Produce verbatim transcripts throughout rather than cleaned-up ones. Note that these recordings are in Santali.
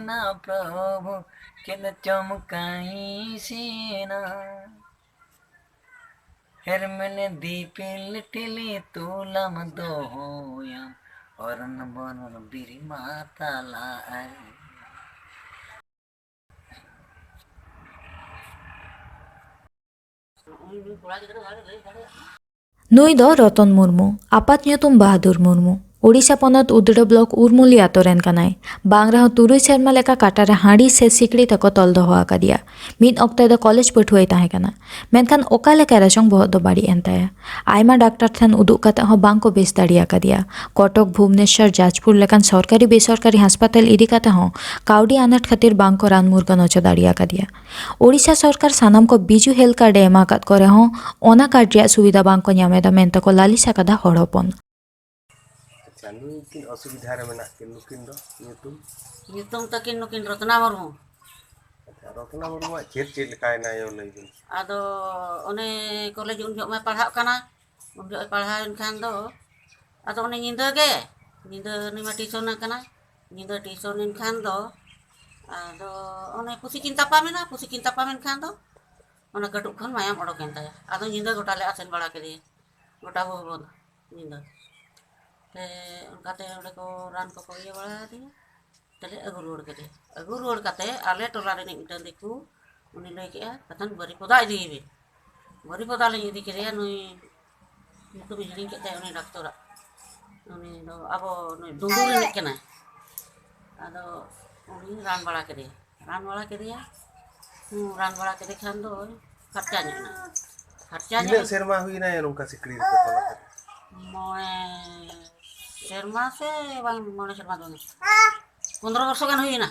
ना प्रभु, किन चमकाई सेना। हेरमेन दीपिल टिली तूलम दोहोयम, और नंबर बीरी माता ला। ᱱᱩᱭ ᱫᱚ ᱨᱚᱛᱚᱱ ᱢᱩᱨᱢᱩ, ᱟᱯᱟᱛ ᱧᱩᱛᱩᱢ ᱵᱟᱦᱟᱫᱩᱨ ᱢᱩᱨᱢᱩ᱾ ᱳᱰᱤᱥᱟ ᱯᱚᱱᱚᱛ ᱩᱫᱽᱲᱟᱹ ᱵᱞᱚᱠ ᱩᱨᱢᱩᱞᱤ ᱟᱛᱳ ᱨᱮᱱ ᱠᱟᱱᱟᱭ᱾ ᱵᱟᱝ ᱨᱮᱦᱚᱸ ᱛᱩᱨᱩᱭ ᱥᱮᱨᱢᱟ ᱞᱮᱠᱟ ᱠᱟᱴᱟ ᱨᱮ ᱦᱟᱺᱰᱤ ᱥᱮ ᱥᱤᱠᱲᱤ ᱛᱮᱠᱚ ᱛᱚᱞ ᱫᱚᱦᱚ ᱟᱠᱟᱫᱮᱭᱟ᱾ ᱢᱤᱫ ᱚᱠᱛᱚ ᱫᱚ ᱠᱚᱞᱮᱡᱽ ᱯᱟᱹᱴᱷᱩᱣᱟᱹᱭ ᱛᱟᱦᱮᱸ ᱠᱟᱱᱟ᱾ ᱢᱮᱱᱠᱷᱟᱱ ᱚᱠᱟ ᱞᱮᱠᱟ ᱨᱮᱪᱚᱝ ᱵᱚᱦᱚᱜ ᱫᱚ ᱵᱟᱹᱲᱤᱡ ᱮᱱ ᱛᱟᱭᱟ᱾ ᱟᱭᱢᱟ ᱰᱟᱠᱛᱟᱨ ᱴᱷᱮᱱ ᱩᱫᱩᱜ ᱠᱟᱛᱮ ᱦᱚᱸ ᱵᱟᱝ ᱠᱚ ᱵᱮᱥ ᱫᱟᱲᱮ ᱟᱠᱟᱫᱮᱭᱟ᱾ ᱠᱚᱴᱚᱠ, ᱵᱷᱩᱵᱽᱱᱮᱥᱚᱨ, ᱡᱟᱡᱽᱯᱩᱨ ᱞᱮᱠᱟᱱ ᱥᱚᱨᱠᱟᱨᱤ ᱵᱮᱥᱚᱨᱠᱟᱨᱤ ᱦᱟᱥᱯᱟᱛᱟᱞ ᱤᱫᱤ ᱠᱟᱛᱮ ᱦᱚᱸ ᱠᱟᱹᱣᱰᱤ ᱟᱱᱟᱴ ᱠᱷᱟᱹᱛᱤᱨ ᱵᱟᱝ ᱠᱚ ᱨᱟᱱ ᱢᱩᱨᱜᱟᱹᱱ ᱦᱚᱪᱚ ᱫᱟᱲᱮ ᱟᱠᱟᱫᱮᱭᱟ᱾ ᱳᱰᱤᱥᱟ ᱥᱚᱨᱠᱟᱨ ᱥᱟᱱᱟᱢ ᱠᱚ ᱵᱤᱡᱩ ᱦᱮᱞᱛᱷ ᱠᱟᱨᱰ ᱮ ᱮᱢ ᱟᱠᱟᱫ ᱠᱚ ᱨᱮᱦᱚᱸ ᱚᱱᱟ ᱠᱟᱨᱰ ᱨᱮᱭᱟᱜ ᱥᱩᱵᱤᱫᱷᱟ ᱵᱟᱝ ᱠᱚ ᱧᱟᱢ ᱮᱫᱟ ᱢᱮᱱᱛᱮ ᱠᱚ ᱞᱟᱹᱞᱤᱥ ᱟᱠᱟᱫᱟ ᱦᱚᱲ ᱦᱚᱯᱚᱱ᱾ ᱟᱪᱪᱷᱟ, ᱱᱩᱭ ᱠᱤᱱ ᱚᱥᱩᱵᱤᱫᱷᱟ ᱨᱮ ᱢᱮᱱᱟᱜ ᱠᱤᱱ, ᱱᱩᱠᱤᱱ ᱫᱚ ᱧᱩᱛᱩᱢ? ᱧᱩᱛᱩᱢ ᱛᱟᱹᱠᱤᱱ ᱱᱩᱠᱤᱱ ᱨᱚᱛᱱᱟ ᱢᱩᱨᱢᱩ᱾ ᱟᱪᱪᱷᱟ, ᱨᱚᱛᱱᱟ ᱢᱩᱨᱢᱩᱣᱟᱜ ᱪᱮᱫ ᱪᱮᱫ ᱞᱮᱠᱟᱭᱮᱱᱟ ᱟᱭᱳ, ᱞᱟᱹᱭ ᱵᱤᱱ᱾ ᱟᱫᱚ ᱚᱱᱮ ᱠᱚᱞᱮᱡᱽ ᱩᱱ ᱡᱚᱦᱚᱜ ᱢᱟᱭ ᱯᱟᱲᱦᱟᱜ ᱠᱟᱱᱟ, ᱩᱱ ᱡᱚᱦᱚᱜ ᱮ ᱯᱟᱲᱦᱟᱣᱮᱱ ᱠᱷᱟᱱ ᱫᱚ ᱟᱫᱚ ᱚᱱᱮ ᱧᱤᱫᱟᱹ ᱜᱮ, ᱧᱤᱫᱟᱹ ᱩᱱᱤ ᱢᱟ ᱴᱤᱭᱩᱥᱚᱱ ᱠᱟᱱᱟ, ᱧᱤᱫᱟᱹ ᱴᱤᱭᱩᱥᱚᱱ ᱮᱱ ᱠᱷᱟᱱ ᱫᱚ ᱟᱫᱚ ᱚᱱᱮ ᱯᱩᱥᱤ ᱠᱤᱱ ᱛᱟᱯᱟᱢᱮᱱᱟ, ᱯᱩᱥᱤ ᱠᱤᱱ ᱛᱟᱯᱟᱢᱮᱱ ᱠᱷᱟᱱ ᱫᱚ ᱚᱱᱟ ᱠᱟᱹᱴᱩᱵ ᱠᱷᱚᱱ ᱢᱟᱭᱟᱢ ᱚᱰᱚᱠᱮᱱ ᱛᱟᱭᱟ᱾ ᱟᱫᱚ ᱧᱤᱫᱟᱹ ᱜᱚᱴᱟ ᱞᱮ ᱟᱥᱮᱱ ᱵᱟᱲᱟ ᱠᱮᱫᱮᱭᱟ, ᱜᱚᱴᱟ ᱵᱟᱹᱦᱩ ᱵᱚᱱ ᱧᱤᱫᱟᱹ᱾ ᱛᱮ ᱚᱱᱠᱟᱛᱮ ᱚᱸᱰᱮ ᱠᱚ ᱨᱟᱱ ᱠᱚᱠᱚ ᱤᱭᱟᱹ ᱵᱟᱲᱟ ᱟᱫᱮᱭᱟ, ᱛᱮᱞᱮ ᱟᱹᱜᱩ ᱨᱩᱣᱟᱹᱲ ᱠᱮᱫᱮᱭᱟ᱾ ᱟᱹᱜᱩ ᱨᱩᱣᱟᱹᱲ ᱠᱟᱛᱮ ᱟᱞᱮ ᱴᱚᱞᱟ ᱨᱤᱱᱤᱡ ᱢᱤᱫᱴᱟᱝ ᱫᱤᱠᱩ ᱩᱱᱤ ᱞᱟᱹᱭ ᱠᱮᱜᱼᱟ, ᱠᱟᱛᱷᱟᱱ ᱵᱟᱹᱨᱤᱯᱚᱫᱟ ᱤᱫᱤᱭᱮᱵᱤᱱ᱾ ᱵᱟᱹᱨᱤᱯᱚᱫᱟ ᱞᱤᱧ ᱤᱫᱤ ᱠᱮᱫᱮᱭᱟ᱾ ᱱᱩᱭ ᱧᱩᱛᱩᱢ ᱤᱧ ᱦᱤᱲᱤᱧ ᱠᱮᱫ ᱛᱟᱭᱟ, ᱩᱱᱤ ᱰᱟᱠᱛᱚᱨᱟᱜ, ᱩᱱᱤ ᱫᱚ ᱟᱵᱚ ᱱᱩᱭ ᱰᱩᱢᱵᱩ ᱨᱤᱱᱤᱡ ᱠᱟᱱᱟᱭ᱾ ᱟᱫᱚ ᱩᱱᱤ ᱨᱟᱱ ᱵᱟᱲᱟ ᱠᱮᱫᱮᱭᱟ, ᱨᱟᱱ ᱵᱟᱲᱟ ᱠᱮᱫᱮᱭᱟ᱾ ᱦᱩᱸ, ᱨᱟᱱ ᱵᱟᱲᱟ ᱠᱮᱫᱮ ᱠᱷᱟᱱ ᱫᱚ ᱯᱷᱟᱨᱪᱟ ᱧᱚᱜ ᱮᱱᱟ᱾ ᱯᱷᱟᱨᱪᱟ ᱧᱚᱜ ᱛᱤᱱᱟᱹᱜ ᱥᱮᱨᱢᱟ ᱦᱩᱭᱱᱟ ᱱᱚᱝᱠᱟ ᱥᱤᱠᱲᱤ ᱨᱮᱠᱚ ᱛᱚᱞ ᱟᱠᱟᱫ? ᱢᱚᱬᱮ ᱥᱮᱨᱢᱟ ᱥᱮ ᱵᱟᱝ, ᱢᱚᱬᱮ ᱥᱮᱨᱢᱟ ᱫᱚ ᱵᱟᱝ, ᱯᱚᱱᱫᱽᱨᱚ ᱵᱚᱨᱥᱚ ᱜᱟᱱ ᱦᱩᱭᱱᱟ᱾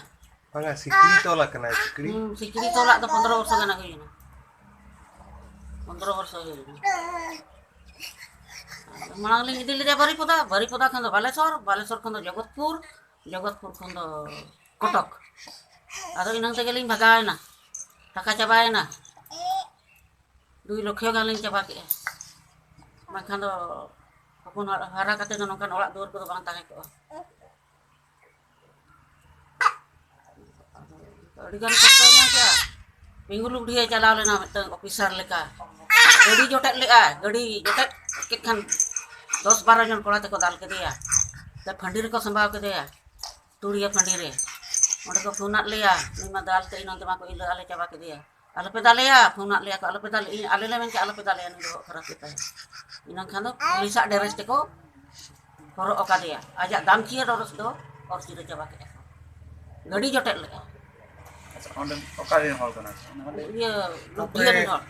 ᱵᱟᱝᱟ, ᱥᱤᱠᱲᱤ ᱛᱚᱞ ᱟᱠᱟᱱᱟ, ᱥᱤᱠᱲᱤ᱾ ᱦᱩᱸ, ᱥᱤᱠᱲᱤ ᱛᱚᱞᱟᱜ ᱫᱚ ᱯᱚᱱᱫᱽᱨᱚ ᱵᱚᱨᱥᱚ ᱜᱟᱱ ᱦᱩᱭᱱᱟ᱾ ᱯᱚᱱᱫᱽᱨᱚ ᱵᱚᱨᱥᱚ ᱦᱩᱭᱱᱟ᱾ ᱟᱫᱚ ᱢᱟᱲᱟᱝ ᱞᱤᱧ ᱤᱫᱤ ᱞᱮᱫᱮᱭᱟ ᱵᱟᱨᱤᱯᱚᱫᱟ, ᱵᱟᱨᱤᱯᱚᱫᱟ ᱠᱷᱚᱱ ᱫᱚ ᱵᱟᱞᱮᱥᱚᱨ, ᱵᱟᱞᱮᱥᱚᱨ ᱠᱷᱚᱱ ᱫᱚ ᱡᱚᱜᱚᱛᱯᱩᱨ, ᱡᱚᱜᱚᱛᱯᱩᱨ ᱠᱷᱚᱱ ᱫᱚ ᱠᱚᱴᱚᱠ᱾ ᱟᱫᱚ ᱤᱱᱟᱹᱝ ᱛᱮᱜᱮᱞᱤᱧ ᱵᱷᱟᱜᱟᱣᱮᱱᱟ, ᱴᱟᱠᱟ ᱪᱟᱵᱟᱭᱮᱱᱟ᱾ ᱫᱩᱭ ᱞᱚᱠᱷᱚ ᱜᱟᱱ ᱞᱤᱧ ᱪᱟᱵᱟ ᱠᱮᱜᱼᱟ᱾ ᱵᱟᱝᱠᱷᱟᱱ ᱫᱚ ᱦᱚᱯᱚᱱ ᱦᱟᱨᱟ ᱠᱟᱛᱮ ᱫᱚ ᱱᱚᱝᱠᱟᱱ ᱚᱲᱟᱜ ᱫᱩᱣᱟᱹᱨ ᱠᱚᱫᱚ ᱵᱟᱝ ᱛᱟᱦᱮᱸ ᱠᱚᱜᱼᱟ᱾ ᱟᱹᱰᱤ ᱜᱟᱱ ᱠᱚᱥᱴᱚᱭ ᱧᱟᱢ ᱠᱮᱜᱼᱟ᱾ ᱯᱤᱝᱜᱩ ᱞᱩᱜᱽᱰᱤᱭᱮ ᱪᱟᱞᱟᱣ ᱞᱮᱱᱟ ᱢᱤᱫᱴᱟᱝ ᱚᱯᱷᱤᱥᱟᱨ ᱞᱮᱠᱟ᱾ ᱜᱟᱹᱰᱤ ᱡᱚᱴᱮᱫ ᱞᱮᱜᱼᱟ, ᱜᱟᱹᱰᱤ ᱡᱚᱴᱮᱫ ᱠᱮᱫ ᱠᱷᱟᱱ ᱫᱚᱥ ᱵᱟᱨᱚ ᱡᱚᱱ ᱠᱚᱲᱟ ᱛᱮᱠᱚ ᱫᱟᱞ ᱠᱮᱫᱮᱭᱟ᱾ ᱛᱮ ᱯᱷᱟᱺᱰᱤ ᱨᱮᱠᱚ ᱥᱟᱢᱵᱟᱣ ᱠᱮᱫᱮᱭᱟ, ᱛᱩᱲᱤᱭᱟᱹ ᱯᱷᱟᱺᱰᱤ ᱨᱮ᱾ ᱚᱸᱰᱮ ᱠᱚ ᱯᱷᱳᱱᱟᱫ ᱞᱮᱭᱟ, ᱱᱩᱭ ᱢᱟ ᱫᱟᱞ ᱛᱮ ᱤᱧ ᱱᱚᱱᱛᱮ ᱢᱟ ᱠᱚ ᱤᱞᱟᱹ ᱟᱞᱮ ᱪᱟᱵᱟ ᱠᱮᱫᱮᱭᱟ᱾ ᱟᱞᱚᱯᱮ ᱫᱟᱞᱮᱭᱟ, ᱯᱷᱳᱱᱟᱫ ᱞᱮᱭᱟ ᱠᱚ, ᱟᱞᱚᱯᱮ ᱫᱟᱞᱮ, ᱤᱧ, ᱟᱞᱮ ᱞᱮ ᱢᱮᱱ ᱠᱮᱫᱼᱟ, ᱟᱞᱚᱯᱮ ᱫᱟᱞᱮᱭᱟ, ᱱᱩᱭ ᱫᱚ ᱵᱚᱦᱚᱜ ᱠᱷᱟᱨᱟᱯ ᱜᱮᱛᱟᱭᱟ᱾ ᱤᱱᱟᱹ ᱠᱷᱟᱱ ᱫᱚ ᱯᱩᱞᱤᱥᱟᱜ ᱰᱨᱮᱥ ᱛᱮᱠᱚ ᱦᱚᱨᱚᱜ ᱟᱠᱟᱫᱮᱭᱟ, ᱟᱡᱟᱜ ᱫᱟᱢᱠᱤᱭᱟᱹ ᱰᱨᱮᱥ ᱫᱚ ᱚᱨ ᱪᱤᱨᱟᱹ ᱪᱟᱵᱟ ᱠᱮᱫᱼᱟ ᱠᱚ᱾ ᱜᱟᱹᱰᱤ ᱡᱚᱴᱮᱫ ᱞᱮᱫᱼᱟ᱾ ᱟᱪᱪᱷᱟ, ᱚᱸᱰᱮ ᱚᱠᱟ ᱨᱮᱱ ᱦᱚᱲ ᱠᱟᱱᱟ ᱠᱚ? ᱚᱱᱟ ᱫᱚ ᱤᱭᱟᱹ ᱞᱩᱰᱤᱭᱟᱹ ᱨᱮᱱ ᱦᱚᱲ᱾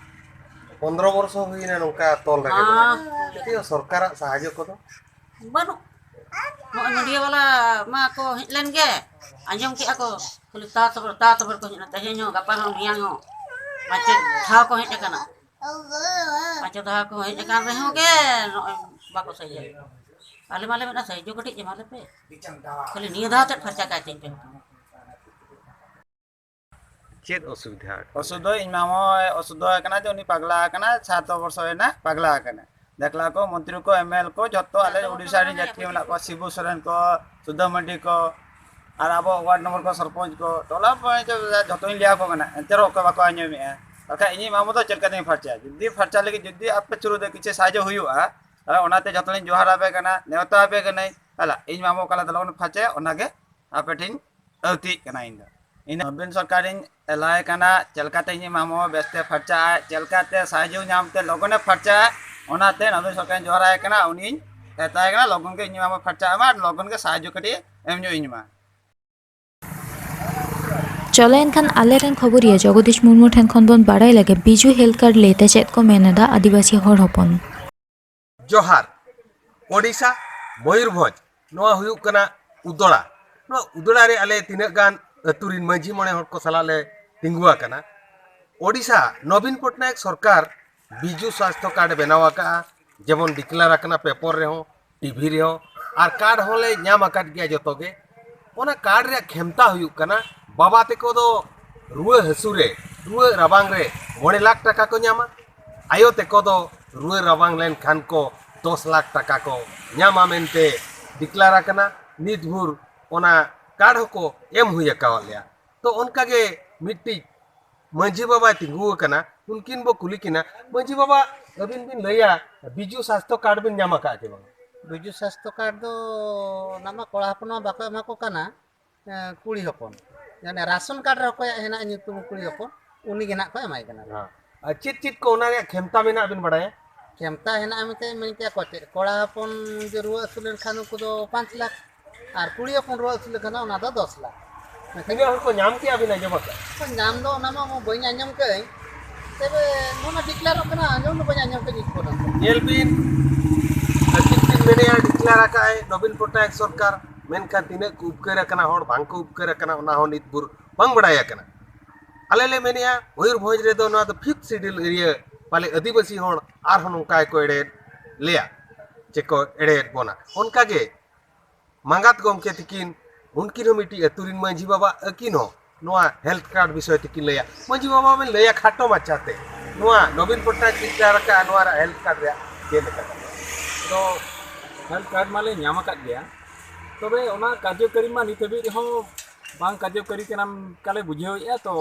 ᱯᱚᱱᱫᱽᱨᱚ ᱵᱚᱨᱥᱚ ᱦᱩᱭᱱᱟ ᱱᱚᱝᱠᱟ ᱛᱚᱞ ᱨᱮᱜᱮ ᱢᱮᱱᱟᱜ᱾ ᱪᱮᱫ ᱥᱚᱨᱠᱟᱨᱟᱜ ᱥᱟᱦᱟᱡᱽᱡᱚ ᱠᱚᱫᱚ? ᱵᱟᱹᱱᱩᱜ᱾ ᱱᱚᱜᱼᱚᱭ ᱢᱤᱰᱤᱭᱟ ᱵᱟᱞᱟ ᱢᱟ ᱠᱚ ᱦᱮᱡ ᱞᱮᱱ ᱜᱮ, ᱟᱸᱡᱚᱢ ᱠᱮᱜᱼᱟ ᱠᱚ, ᱠᱷᱟᱹᱞᱤ ᱛᱟ ᱛᱚᱵᱮ ᱛᱟ ᱛᱚᱵᱮ ᱠᱚ ᱦᱮᱡ ᱮᱱᱟ, ᱛᱮᱦᱮᱧ ᱦᱚᱸ, ᱜᱟᱯᱟ ᱦᱚᱸ, ᱢᱮᱭᱟᱝ ᱦᱚᱸ᱾ ᱯᱟᱸᱪ ᱪᱷᱚ ᱫᱷᱟᱣ ᱠᱚ ᱦᱮᱡ ᱟᱠᱟᱱᱟ, ᱯᱟᱸᱪ ᱪᱷᱚ ᱫᱷᱟᱣ ᱠᱚ ᱦᱮᱡ ᱟᱠᱟᱱ ᱨᱮᱦᱚᱸ ᱜᱮ ᱱᱚᱜᱼᱚᱭ ᱵᱟᱠᱚ ᱥᱟᱹᱦᱤᱭᱟ᱾ ᱟᱞᱮ ᱢᱟᱞᱮ ᱢᱮᱱᱟ ᱥᱟᱹᱦᱤᱡᱚ ᱠᱟᱹᱴᱤᱡ ᱮᱢᱟ ᱞᱮᱯᱮ, ᱠᱷᱟᱹᱞᱤ ᱱᱤᱭᱟᱹ ᱫᱷᱟᱣ ᱛᱮᱫ ᱯᱷᱟᱨᱪᱟ ᱠᱟᱭ ᱛᱤᱧ ᱯᱮ᱾ ᱪᱮᱫ ᱚᱥᱩᱵᱤᱫᱷᱟ? ᱚᱥᱩᱫᱷᱟ ᱤᱧ ᱢᱟᱢᱚᱭ ᱚᱥᱩᱫᱷᱟ ᱟᱠᱟᱱᱟ ᱡᱮ ᱩᱱᱤ ᱯᱟᱜᱽᱞᱟ ᱟᱠᱟᱱᱟ, ᱥᱟᱛ ᱵᱚᱨᱥᱚ ᱮᱱᱟ ᱯᱟᱜᱽᱞᱟ ᱟᱠᱟᱱᱟ᱾ ᱫᱮᱠᱞᱟ ᱠᱚ ᱢᱚᱱᱛᱨᱤ ᱠᱚ ᱮᱢᱮᱞ ᱠᱚ ᱡᱷᱚᱛᱚ ᱟᱞᱮ ᱩᱰᱤᱥᱟ ᱨᱮᱱ ᱡᱟᱹᱛᱤ ᱢᱮᱱᱟᱜ ᱠᱚᱣᱟ, ᱥᱤᱵᱩ ᱥᱚᱨᱮᱱ ᱠᱚ, ᱥᱩᱫᱷᱟᱹ ᱢᱟᱹᱱᱰᱤ ᱠᱚ, ᱟᱨ ᱟᱵᱚ ᱣᱟᱨᱰ ᱱᱚᱢᱵᱚᱨ ᱠᱚ ᱥᱚᱨᱯᱚᱧᱪ ᱠᱚ, ᱴᱚᱞᱟ ᱯᱚᱧᱪᱟᱭᱮᱛ ᱡᱷᱚᱛᱚᱧ ᱞᱟᱹᱭ ᱟᱠᱚ ᱠᱟᱱᱟ, ᱮᱱᱛᱮ ᱨᱮᱦᱚᱸ ᱚᱠᱚᱭ ᱵᱟᱠᱚ ᱟᱸᱡᱚᱢᱮᱜᱼᱟ᱾ ᱵᱟᱠᱷᱟᱡ ᱤᱧᱤᱡ ᱢᱟᱢᱚ ᱫᱚ ᱪᱮᱫ ᱞᱮᱠᱟᱛᱤᱧ ᱯᱷᱟᱨᱪᱟᱭᱟ? ᱡᱩᱫᱤ ᱯᱷᱟᱨᱪᱟ ᱞᱟᱹᱜᱤᱫ ᱡᱩᱫᱤ ᱟᱯᱮ ᱛᱷᱨᱩ ᱛᱮ ᱠᱤᱪᱷᱩ ᱥᱟᱦᱟᱡᱽᱡᱚ ᱦᱩᱭᱩᱜᱼᱟ, ᱛᱟᱦᱚᱞᱮ ᱚᱱᱟᱛᱮ ᱡᱷᱚᱛᱚ ᱞᱤᱧ ᱡᱚᱦᱟᱨ ᱟᱯᱮ ᱠᱟᱱᱟ, ᱱᱮᱣᱛᱟ ᱟᱯᱮ ᱠᱟᱹᱱᱟᱹᱧ᱾ ᱦᱟᱞᱟ, ᱤᱧ ᱢᱟᱢᱚ ᱚᱠᱟ ᱞᱮᱠᱟ ᱞᱚᱜᱚᱱ ᱯᱷᱟᱨᱪᱟᱭᱟ, ᱚᱱᱟᱜᱮ ᱟᱯᱮ ᱴᱷᱮᱱ ᱟᱹᱣᱛᱤᱜ ᱠᱟᱱᱟ᱾ ᱤᱧ ᱫᱚ ᱤᱧ ᱫᱚ ᱱᱚᱵᱤᱱ ᱥᱚᱨᱠᱟᱨᱤᱧ ᱮᱞᱟᱭ ᱠᱟᱱᱟ, ᱪᱮᱫ ᱞᱮᱠᱟᱛᱮ ᱤᱧᱤᱡ ᱢᱟᱢᱚ ᱵᱮᱥᱛᱮ ᱯᱷᱟᱨᱪᱟᱜᱼᱟ, ᱪᱮᱫ ᱞᱮᱠᱟᱛᱮ ᱥᱟᱦᱟᱡᱽᱡᱚ ᱧᱟᱢᱛᱮ ᱞᱚᱜᱚᱱᱮ ᱯᱷᱟᱨᱪᱟᱜᱼᱟ, ᱚᱱᱟᱛᱮ ᱱᱚᱵᱤᱱ ᱥᱚᱨᱠᱟᱨᱤᱧ ᱡᱚᱦᱟᱨᱟᱭ ᱠᱟᱱᱟ᱾ ᱩᱱᱤᱧ ᱢᱮᱛᱟᱭ ᱠᱟᱱᱟ ᱞᱚᱜᱚᱱ ᱜᱮ ᱤᱧᱤᱡ ᱢᱟᱢᱚ ᱯᱷᱟᱨᱪᱟᱜ ᱢᱟ ᱟᱨ ᱞᱚᱜᱚᱱ ᱜᱮ ᱥᱟᱦᱟᱡᱽᱡᱚ ᱠᱟᱹᱴᱤᱡ ᱮᱢ ᱧᱚᱜ ᱤᱧ ᱢᱟ᱾ ᱪᱚᱞᱚ ᱮᱱᱠᱷᱟᱱ ᱟᱞᱮᱨᱮᱱ ᱠᱷᱚᱵᱚᱨᱤᱭᱟᱹ ᱡᱚᱜᱚᱫᱤᱥ ᱢᱩᱨᱢᱩ ᱴᱷᱮᱱ ᱠᱷᱚᱱ ᱵᱚᱱ ᱵᱟᱲᱟᱭ ᱞᱮᱜᱮ ᱵᱤᱡᱩ ᱦᱮᱞᱛᱷ ᱠᱟᱨᱰ ᱞᱟᱹᱭᱛᱮ ᱪᱮᱫ ᱠᱚ ᱢᱮᱱ ᱮᱫᱟ ᱟᱹᱫᱤᱵᱟᱹᱥᱤ ᱦᱚᱲ ᱦᱚᱯᱚᱱ᱾ ᱡᱚᱦᱟᱨ᱾ ᱳᱰᱤᱥᱟ, ᱢᱚᱭᱩᱨᱵᱷᱚᱸᱡᱽ, ᱱᱚᱣᱟ ᱦᱩᱭᱩᱜ ᱠᱟᱱᱟ ᱩᱫᱚᱲᱟ᱾ ᱱᱚᱣᱟ ᱩᱫᱚᱲᱟ ᱨᱮ ᱟᱞᱮ ᱛᱤᱱᱟᱹᱜ ᱜᱟᱱ ᱟᱹᱛᱩ ᱨᱤᱱ ᱢᱟᱹᱡᱷᱤ ᱢᱚᱬᱮ ᱦᱚᱲ ᱠᱚ ᱥᱟᱞᱟᱜ ᱞᱮ ᱛᱤᱸᱜᱩ ᱟᱠᱟᱱᱟ᱾ ᱳᱰᱤᱥᱟ ᱱᱚᱵᱤᱱ ᱯᱚᱴᱱᱟᱭᱮᱠ ᱥᱚᱨᱠᱟᱨ ᱵᱤᱡᱩ ᱥᱟᱥᱛᱷᱚ ᱠᱟᱨᱰ ᱵᱮᱱᱟᱣ ᱟᱠᱟᱫᱼᱟ, ᱡᱮᱢᱚᱱ ᱰᱤᱠᱞᱮᱭᱟᱨ ᱟᱠᱟᱱᱟ ᱯᱮᱯᱚᱨ ᱨᱮᱦᱚᱸ, ᱴᱤᱵᱷᱤ ᱨᱮᱦᱚᱸ, ᱟᱨ ᱠᱟᱨᱰ ᱦᱚᱸᱞᱮ ᱧᱟᱢ ᱟᱠᱟᱫ ᱜᱮᱭᱟ ᱡᱚᱛᱚ ᱜᱮ᱾ ᱚᱱᱟ ᱠᱟᱨᱰ ᱨᱮᱭᱟᱜ ᱠᱷᱮᱢᱛᱟ ᱦᱩᱭᱩᱜ ᱠᱟᱱᱟ, ᱵᱟᱵᱟ ᱛᱮᱠᱚ ᱫᱚ ᱨᱩᱣᱟᱹ ᱦᱟᱹᱥᱩ ᱨᱮ, ᱨᱩᱣᱟᱹ ᱨᱟᱵᱟᱝ ᱨᱮ ᱢᱚᱬᱮ ᱞᱟᱠᱷ ᱴᱟᱠᱟ ᱠᱚ ᱧᱟᱢᱟ, ᱟᱭᱳ ᱛᱮᱠᱚ ᱫᱚ ᱨᱩᱣᱟᱹ ᱨᱟᱵᱟᱝ ᱞᱮᱱᱠᱷᱟᱱ ᱠᱚ ᱫᱚᱥ ᱞᱟᱠᱷ ᱴᱟᱠᱟ ᱠᱚ ᱧᱟᱢᱟ ᱢᱮᱱᱛᱮ ᱰᱤᱠᱞᱮᱭᱟᱨ ᱟᱠᱟᱱᱟ᱾ ᱱᱤᱛ ᱵᱷᱳᱨ ᱚᱱᱟ ᱠᱟᱨᱰ ᱦᱚᱸᱠᱚ ᱮᱢ ᱦᱩᱭ ᱟᱠᱟᱣᱟᱫ ᱞᱮᱭᱟ᱾ ᱛᱚ ᱚᱱᱠᱟᱜᱮ ᱢᱤᱫᱴᱤᱡ ᱢᱟᱹᱡᱷᱤ ᱵᱟᱵᱟᱭ ᱛᱤᱸᱜᱩ ᱟᱠᱟᱱᱟ, ᱩᱱᱠᱤᱱ ᱵᱚ ᱠᱩᱞᱤ ᱠᱤᱱᱟ᱾ ᱢᱟᱹᱡᱷᱤ ᱵᱟᱵᱟ, ᱟᱹᱵᱤᱱ ᱵᱤᱱ ᱞᱟᱹᱭᱟ, ᱵᱤᱡᱩ ᱥᱟᱥᱛᱷᱚ ᱠᱟᱨᱰ ᱵᱤᱱ ᱧᱟᱢ ᱟᱠᱟᱫᱼᱟ ᱪᱮ ᱵᱟᱝ? ᱵᱤᱡᱩ ᱥᱟᱥᱛᱷᱚ ᱠᱟᱨᱰ ᱫᱚ ᱚᱱᱟ ᱢᱟ ᱠᱚᱲᱟ ᱦᱚᱯᱚᱱ ᱢᱟ ᱵᱟᱠᱚ ᱮᱢᱟ ᱠᱚ ᱠᱟᱱᱟ, ᱮᱸ, ᱠᱩᱲᱤ ᱦᱚᱯᱚᱱ᱾ ᱢᱟᱱᱮ ᱨᱟᱥᱚᱱ ᱠᱟᱨᱰ ᱨᱮ ᱚᱠᱚᱭᱟᱜ ᱦᱮᱱᱟᱜᱼᱟ ᱧᱩᱛᱩᱢ ᱠᱩᱲᱤ ᱦᱚᱯᱚᱱ, ᱩᱱᱤ ᱜᱮ ᱱᱟᱦᱟᱜ ᱠᱚ ᱮᱢᱟᱭ ᱠᱟᱱᱟ᱾ ᱦᱮᱸ᱾ ᱟᱨ ᱪᱮᱫ ᱪᱮᱫ ᱠᱚ ᱚᱱᱟ ᱨᱮᱭᱟᱜ ᱠᱷᱮᱢᱛᱟ ᱢᱮᱱᱟᱜ ᱵᱤᱱ ᱵᱟᱲᱟᱭᱟ? ᱠᱷᱮᱢᱛᱟ ᱦᱮᱱᱟᱜᱼᱟ ᱢᱮᱱᱛᱮ ᱢᱮᱱ ᱠᱮᱭᱟ ᱠᱚ ᱪᱮᱫ, ᱠᱚᱲᱟ ᱦᱚᱯᱚᱱ ᱡᱩᱫᱤ ᱨᱩᱣᱟᱹ ᱦᱟᱹᱥᱩ ᱞᱮᱱᱠᱷᱟᱱ ᱩᱱᱠᱩ ᱫᱚ ᱯᱟᱸᱪ ᱞᱟᱠᱷ, ᱟᱨ ᱠᱩᱲᱤ ᱦᱚᱯᱚᱱ ᱨᱩᱣᱟᱹ ᱦᱟᱹᱥᱩ ᱞᱮᱱᱠᱷᱟᱱ ᱫᱚ ᱚᱱᱟ ᱫᱚ ᱫᱚᱥ ᱞᱟᱠᱷ᱾ ᱛᱤᱱᱟᱹᱜ ᱦᱚᱲ ᱠᱚ ᱧᱟᱢ ᱠᱮᱜᱼᱟ ᱵᱤᱱ ᱟᱸᱡᱚᱢ ᱟᱠᱟᱫ? ᱧᱟᱢ ᱫᱚ ᱚᱱᱟ ᱢᱟ ᱵᱟᱹᱧ ᱟᱸᱡᱚᱢ ᱠᱟᱹᱫᱟᱹᱧ, ᱛᱚᱵᱮ ᱱᱚᱣᱟ ᱰᱤᱠᱞᱟᱨᱚᱜ ᱠᱟᱱᱟ, ᱟᱸᱡᱚᱢ ᱫᱚ ᱵᱟᱹᱧ ᱟᱸᱡᱚᱢ ᱠᱟᱹᱫᱟᱹᱧ ᱱᱤᱛ ᱯᱚᱨᱡᱚᱱᱛᱚ᱾ ᱧᱮᱞ ᱵᱤᱱ, ᱟᱹᱠᱤᱱ ᱠᱤᱱ ᱢᱮᱱᱮᱜᱼᱟ, ᱰᱤᱠᱞᱟᱨ ᱟᱠᱟᱫ ᱟᱭ ᱱᱚᱵᱤᱱ ᱯᱚᱴᱱᱟᱭᱮᱠ ᱥᱚᱨᱠᱟᱨ, ᱢᱮᱱᱠᱷᱟᱱ ᱛᱤᱱᱟᱹᱜ ᱠᱚ ᱩᱯᱠᱟᱹᱨ ᱟᱠᱟᱱᱟ ᱦᱚᱲ, ᱵᱟᱝ ᱠᱚ ᱩᱯᱠᱟᱹᱨ ᱟᱠᱟᱱᱟ, ᱚᱱᱟ ᱦᱚᱸ ᱱᱤᱛ ᱵᱷᱳᱨ ᱵᱟᱝ ᱵᱟᱲᱟᱭ ᱟᱠᱟᱱᱟ᱾ ᱟᱞᱮ ᱞᱮ ᱢᱮᱱᱮᱜᱼᱟ, ᱢᱚᱭᱩᱨᱵᱷᱚᱸᱡᱽ ᱨᱮᱫᱚ ᱱᱚᱣᱟ ᱫᱚ ᱯᱷᱤᱯᱛᱷ ᱥᱤᱰᱤᱭᱩᱞ ᱮᱨᱤᱭᱟ ᱯᱟᱞᱮ ᱟᱹᱫᱤᱵᱟᱹᱥᱤ ᱦᱚᱲ ᱟᱨᱦᱚᱸ ᱱᱚᱝᱠᱟ ᱜᱮᱠᱚ ᱮᱲᱮᱭᱮᱫ ᱞᱮᱭᱟ, ᱪᱮ ᱠᱚ ᱮᱲᱮᱭᱮᱫ ᱵᱚᱱᱟ᱾ ᱚᱱᱠᱟᱜᱮ ᱢᱟᱸᱜᱟᱛ ᱜᱚᱢᱠᱮ ᱛᱤᱠᱤᱱ, ᱩᱱᱠᱤᱱ ᱦᱚᱸ ᱢᱤᱫᱴᱤᱡ ᱟᱹᱛᱩ ᱨᱤᱱ ᱢᱟᱹᱡᱷᱤ ᱵᱟᱵᱟ, ᱟᱹᱠᱤᱱ ᱦᱚᱸ ᱱᱚᱣᱟ ᱦᱮᱞᱛᱷ ᱠᱟᱨᱰ ᱵᱤᱥᱚᱭ ᱛᱮᱠᱤᱱ ᱞᱟᱹᱭᱟ᱾ ᱢᱟᱹᱡᱷᱤ ᱵᱟᱵᱟ ᱵᱮᱱ ᱞᱟᱹᱭᱟ ᱠᱷᱟᱴᱚ ᱢᱟᱪᱷᱟᱛᱮ, ᱱᱚᱣᱟ ᱱᱚᱵᱤᱱ ᱯᱚᱴᱱᱟᱭᱮᱠ ᱰᱤᱠᱞᱟᱨ ᱟᱠᱟᱫᱼᱟ, ᱱᱚᱣᱟ ᱨᱮ ᱦᱮᱞᱛᱷ ᱠᱟᱨᱰ ᱨᱮᱭᱟᱜ ᱪᱮᱫ ᱞᱮᱠᱟ ᱠᱟᱱᱟ? ᱫᱚ ᱦᱮᱞᱛᱷ ᱠᱟᱨᱰ ᱢᱟᱞᱮ ᱧᱟᱢ ᱟᱠᱟᱫ ᱜᱮᱭᱟ, ᱛᱚᱵᱮ ᱚᱱᱟ ᱠᱟᱨᱡᱚᱠᱟᱨᱤ ᱢᱟ ᱱᱤᱛ ᱦᱟᱹᱵᱤᱡ ᱨᱮᱦᱚᱸ ᱵᱟᱝ ᱠᱟᱨᱡᱚᱠᱟᱨᱤ ᱠᱟᱱᱟ ᱚᱱᱠᱟᱞᱮ ᱵᱩᱡᱷᱟᱹᱣᱮᱫᱼᱟ᱾ ᱛᱚ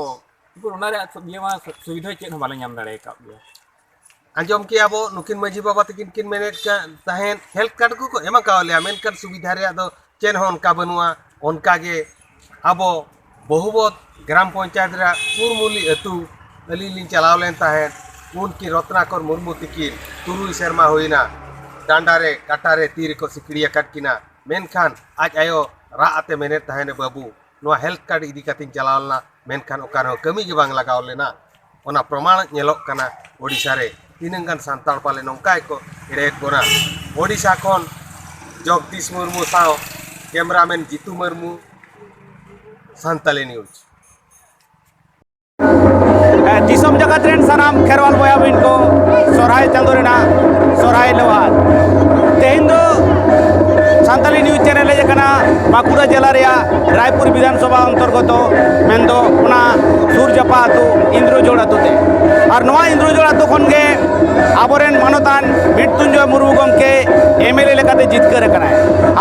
ᱩᱱᱠᱩ ᱚᱱᱟ ᱨᱮᱭᱟᱜ ᱤᱭᱟᱹ ᱢᱟ ᱥᱩᱵᱤᱫᱷᱟ ᱪᱮᱫ ᱦᱚᱸ ᱵᱟᱞᱮ ᱧᱟᱢ ᱫᱟᱲᱮ ᱟᱠᱟᱫ ᱜᱮᱭᱟ᱾ ᱟᱸᱡᱚᱢ ᱠᱮᱜᱼᱟ ᱵᱚ, ᱱᱩᱠᱤᱱ ᱢᱟᱹᱡᱷᱤ ᱵᱟᱵᱟ ᱛᱟᱹᱠᱤᱱ ᱠᱤᱱ ᱢᱮᱱᱮᱫ ᱠᱟᱱ ᱛᱟᱦᱮᱸᱫ ᱦᱮᱞᱛᱷ ᱠᱟᱨᱰ ᱠᱚᱠᱚ ᱮᱢ ᱟᱠᱟᱣᱟᱫ ᱞᱮᱭᱟ, ᱢᱮᱱᱠᱷᱟᱱ ᱥᱩᱵᱤᱫᱷᱟ ᱨᱮᱭᱟᱜ ᱫᱚ ᱪᱮᱫ ᱦᱚᱸ ᱚᱱᱠᱟ ᱵᱟᱹᱱᱩᱜᱼᱟ᱾ ᱚᱱᱠᱟᱜᱮ ᱟᱵᱚ ᱵᱚᱦᱩᱵᱚᱫ ᱜᱨᱟᱢ ᱯᱚᱧᱪᱟᱭᱮᱛ ᱨᱮᱭᱟᱜ ᱠᱩᱨᱢᱩᱞᱤ ᱟᱹᱛᱩ ᱟᱹᱞᱤᱧ ᱞᱤᱧ ᱪᱟᱞᱟᱣ ᱞᱮᱱ ᱛᱟᱦᱮᱸᱫ, ᱩᱱᱠᱤᱱ ᱨᱚᱛᱱᱟᱠᱚᱨ ᱢᱩᱨᱢᱩ ᱛᱤᱠᱤᱱ ᱛᱩᱨᱩᱭ ᱥᱮᱨᱢᱟ ᱦᱩᱭᱱᱟ, ᱰᱟᱸᱰᱟ ᱨᱮ ᱠᱟᱴᱟ ᱨᱮ ᱛᱤ ᱨᱮᱠᱚ ᱥᱤᱠᱲᱤ ᱟᱠᱟᱫ ᱠᱤᱱᱟ, ᱢᱮᱱᱠᱷᱟᱱ ᱟᱡ ᱟᱭᱳ ᱨᱟᱜ ᱟᱛᱮ ᱢᱮᱱᱮᱫ ᱛᱟᱦᱮᱸᱫ, ᱵᱟᱹᱵᱩ, ᱱᱚᱣᱟ ᱦᱮᱞᱛᱷ ᱠᱟᱨᱰ ᱤᱫᱤ ᱠᱟᱛᱮᱧ ᱪᱟᱞᱟᱣ ᱞᱮᱱᱟ, ᱢᱮᱱᱠᱷᱟᱱ ᱚᱠᱟ ᱨᱮᱦᱚᱸ ᱠᱟᱹᱢᱤ ᱜᱮ ᱵᱟᱝ ᱞᱟᱜᱟᱣ ᱞᱮᱱᱟ᱾ ᱚᱱᱟ ᱯᱨᱚᱢᱟᱬ ᱧᱮᱞᱚᱜ ᱠᱟᱱᱟ ᱳᱰᱤᱥᱟ ᱨᱮ᱾ ᱛᱤᱱᱟᱹᱝ ᱜᱟᱱ ᱥᱟᱱᱛᱟᱲ ᱯᱟᱞᱮ ᱱᱚᱝᱠᱟ ᱜᱮᱠᱚ ᱮᱲᱮᱭᱮᱫ ᱵᱚᱱᱟ᱾ ᱳᱰᱤᱥᱟ ᱠᱷᱚᱱ ᱡᱚᱜᱽᱫᱤᱥ ᱢᱩᱨᱢᱩ ᱥᱟᱶ ᱠᱮᱢᱨᱟᱢᱮᱱ ᱡᱤᱛᱩ ᱢᱩᱨᱢᱩ, ᱥᱟᱱᱛᱟᱞᱤ ᱱᱤᱭᱩᱡᱽ᱾ ᱫᱤᱥᱚᱢ ᱡᱟᱠᱟᱛ ᱨᱮᱱ ᱥᱟᱱᱟᱢ ᱠᱷᱮᱨᱣᱟᱞ ᱵᱚᱭᱦᱟ ᱵᱤᱱ ᱠᱚ, ᱥᱚᱨᱦᱟᱭ ᱪᱟᱸᱫᱳ ᱨᱮᱱᱟᱜ ᱥᱚᱨᱦᱟᱭ ᱞᱚᱦᱟᱨ᱾ ᱛᱮᱦᱮᱧ ᱫᱚ ᱥᱟᱱᱛᱟᱞᱤ ᱱᱤᱭᱩᱡᱽ ᱪᱮᱱᱮᱞ ᱦᱮᱡ ᱟᱠᱟᱱᱟ ᱵᱟᱸᱠᱩᱲᱟ ᱡᱮᱞᱟ ᱨᱮᱭᱟᱜ ᱨᱟᱭᱯᱩᱨ ᱵᱤᱫᱷᱟᱱ ᱥᱚᱵᱷᱟ ᱚᱱᱛᱚᱨᱜᱚᱛᱚ, ᱢᱮᱱᱫᱚ ᱚᱱᱟ ᱥᱩᱨ ᱡᱟᱯᱟ ᱟᱹᱛᱩ ᱤᱱᱫᱨᱚᱡᱳᱲ ᱟᱹᱛᱩ ᱛᱮ᱾ ᱟᱨ ᱱᱚᱣᱟ ᱤᱱᱫᱨᱚᱡᱳᱲ ᱟᱛᱳ ᱠᱷᱚᱱ ᱜᱮ ᱟᱵᱚᱨᱮᱱ ᱢᱟᱱᱚᱛᱟᱱ ᱢᱨᱤᱛᱩᱧᱡᱚᱭ ᱢᱩᱨᱢᱩ ᱜᱚᱢᱠᱮ ᱮᱢ ᱮᱞ ᱮ ᱞᱮᱠᱟᱛᱮ ᱡᱤᱛᱠᱟᱹᱨ ᱟᱠᱟᱱᱟᱭ᱾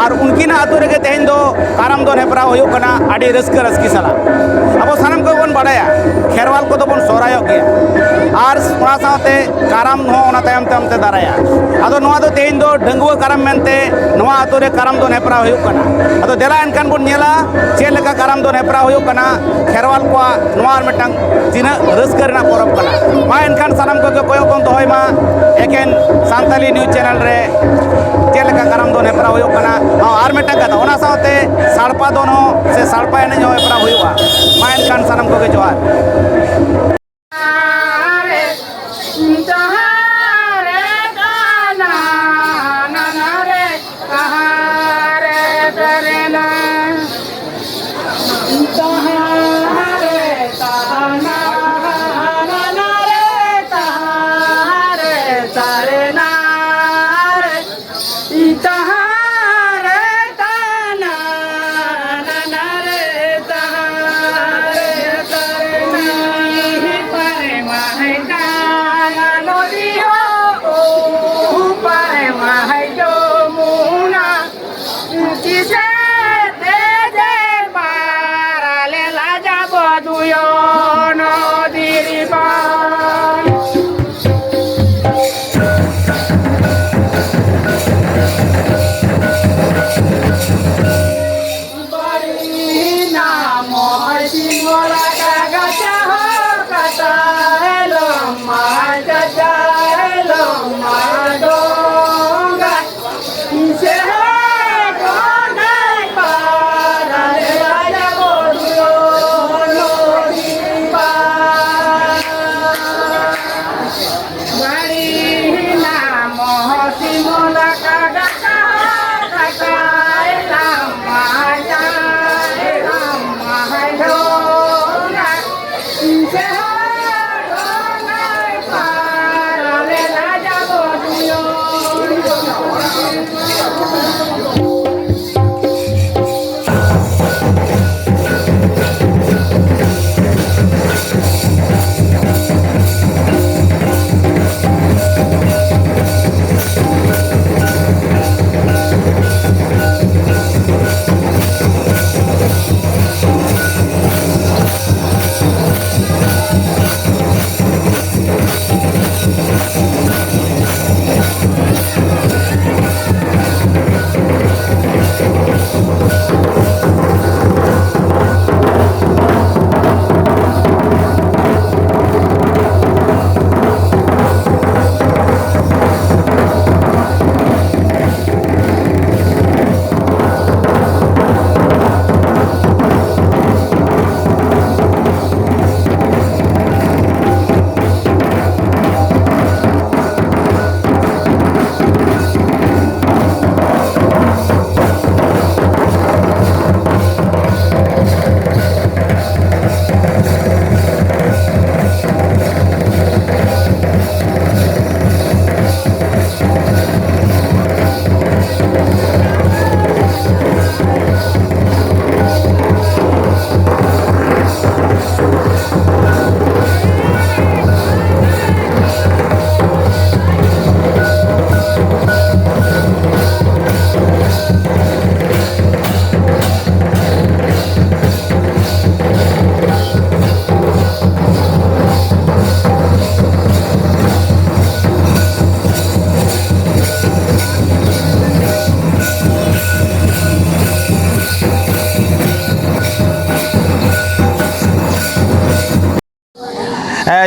ᱟᱨ ᱩᱱᱠᱤᱱᱟᱜ ᱟᱛᱳ ᱨᱮᱜᱮ ᱛᱮᱦᱮᱧ ᱫᱚ ᱠᱟᱨᱟᱢ ᱫᱚᱱ ᱦᱮᱯᱨᱟᱣ ᱦᱩᱭᱩᱜ ᱠᱟᱱᱟ ᱟᱹᱰᱤ ᱨᱟᱹᱥᱠᱟᱹ ᱨᱟᱹᱥᱠᱤ ᱥᱟᱞᱟᱜ᱾ ᱟᱵᱚ ᱥᱟᱱᱟᱢ ᱠᱚᱜᱮ ᱵᱚᱱ ᱵᱟᱲᱟᱭᱟ, ᱠᱷᱮᱨᱣᱟᱞ ᱠᱚᱫᱚ ᱵᱚᱱ ᱥᱚᱦᱨᱟᱭᱚᱜ ᱜᱮᱭᱟ, ᱟᱨ ᱚᱱᱟ ᱥᱟᱶᱛᱮ ᱠᱟᱨᱟᱢ ᱦᱚᱸ ᱚᱱᱟ ᱛᱟᱭᱚᱢ ᱛᱟᱭᱚᱢ ᱛᱮ ᱫᱟᱨᱟᱭᱟ᱾ ᱟᱫᱚ ᱱᱚᱣᱟ ᱫᱚ ᱛᱮᱦᱮᱧ ᱫᱚ ᱰᱟᱺᱜᱩᱣᱟᱹ ᱠᱟᱨᱟᱢ ᱢᱮᱱᱛᱮ ᱱᱚᱣᱟ ᱟᱛᱳ ᱨᱮ ᱠᱟᱨᱟᱢ ᱫᱚᱱ ᱦᱮᱯᱨᱟᱣ ᱦᱩᱭᱩᱜ ᱠᱟᱱᱟ᱾ ᱟᱫᱚ ᱫᱮᱞᱟ ᱮᱱᱠᱷᱟᱱ ᱵᱚᱱ ᱧᱮᱞᱟ ᱪᱮᱫ ᱞᱮᱠᱟ ᱠᱟᱨᱟᱢ ᱫᱚᱱ ᱦᱮᱯᱨᱟᱣ ᱦᱩᱭᱩᱜ ᱠᱟᱱᱟ᱾ ᱠᱷᱮᱨᱣᱟᱞ ᱠᱚᱣᱟᱜ ᱱᱚᱣᱟ ᱟᱨ ᱢᱤᱫᱴᱟᱝ ᱛᱤᱱᱟᱹᱜ ᱨᱟᱹᱥᱠᱟᱹ ᱨᱮᱱᱟᱜ ᱯᱚᱨᱚᱵᱽ ᱠᱟᱱᱟ᱾ ᱢᱟ ᱮᱱᱠᱷᱟᱱ ᱥᱟᱱᱟᱢ ᱠᱚᱜᱮ ᱠᱚᱭᱚᱜ ᱵᱚᱱ ᱫᱚᱦᱚᱭ ᱢᱟ ᱮᱠᱮᱱ ᱥᱟᱱᱛᱟᱞᱤ ᱱᱤᱭᱩᱡᱽ ᱪᱮᱱᱮᱞ ᱨᱮ, ᱪᱮᱫ ᱞᱮᱠᱟ ᱠᱟᱨᱟᱢ ᱫᱚᱱ ᱦᱮᱯᱨᱟᱣ ᱦᱩᱭᱩᱜ ᱠᱟᱱᱟ᱾ ᱦᱚᱸ, ᱟᱨ ᱢᱤᱫᱴᱟᱝ ᱠᱟᱛᱷᱟ, ᱚᱱᱟ ᱥᱟᱶᱛᱮ ᱥᱟᱲᱯᱟ ᱫᱚᱱ ᱦᱚᱸ ᱥᱮ ᱥᱟᱲᱯᱟ ᱮᱱᱮᱡ ᱦᱚᱸ ᱦᱮᱯᱨᱟᱣ ᱦᱩᱭᱩᱜᱼᱟ᱾ ᱢᱟ ᱮᱱᱠᱷᱟᱱ ᱥᱟᱱᱟᱢ ᱠᱚᱜᱮ ᱡᱚᱦᱟᱨ᱾